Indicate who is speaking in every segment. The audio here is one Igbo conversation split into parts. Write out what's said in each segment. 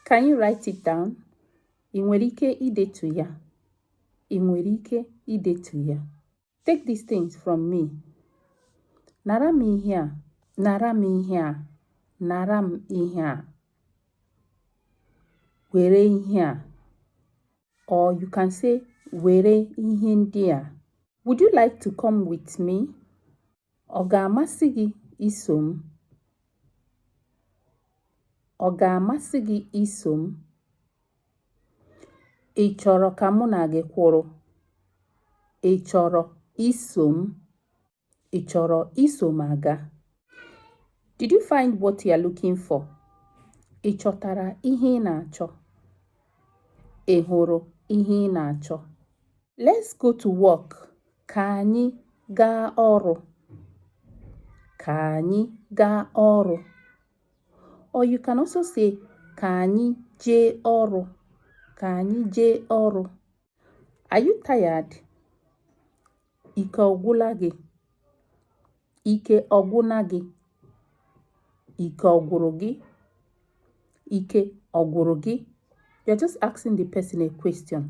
Speaker 1: Can you write it down? Ị nwere ike idetu ya? Ị nwere ike idetu ya? Take these things from me. Nara m ihe a. Nara m ihe a. Nara m ihe a. Were ihe a. Or you can say, "Were ihe ndị a." Would you like to come with me? Ọ ga-amasị gị iso m? Ọ ga-amasị gị iso m? Ị chọrọ ka mụ na gị kwụrụ? Ị chọrọ iso m? Ị chọrọ iso m aga? Did you find what you are looking for? Ị chọtara ihe ị na-achọ? Ị hụrụ ihe ị na-achọ? Let's go to work. Ka anyị gaa ọrụ. Ka anyị gaa ọrụ. Or you can also say, "Ka anyị jee ọrụ." Ka anyị jee ọrụ. Are you tired? Ike ọgwụla gị? Ike ọgwụna gị? Ike ọgwụrụ gị? Ike ọgwụrụ gị? You're just asking the person a question.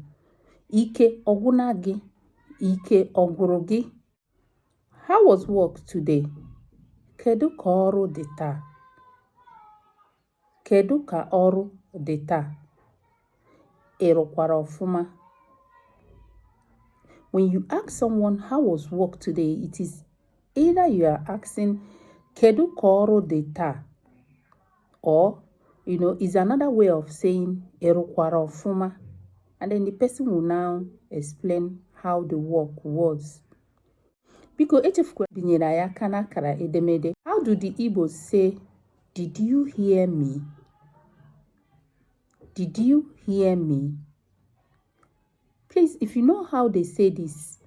Speaker 1: Ike ọgwụna gị? Ike ọgwụrụ gị? How was work today? Kedu ka ọrụ dị taa? Kedu ka ọrụ dị taa? Ị rụkwara ọfụma? When you ask someone, "How was work today?" it is either you are asking, "Kedu ka ọrụ dị taa?" or is another way of saying, "Ị rụkwara ọfụma?" And then the person will now explain how the work was. Biko echefukwala binyere anyị aka n'akara edemede. How do the Igbos say, "Did you hear me?" Did you hear me? Please, if you know how they say this,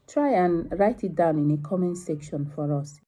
Speaker 1: try and write it down in a comment section for us.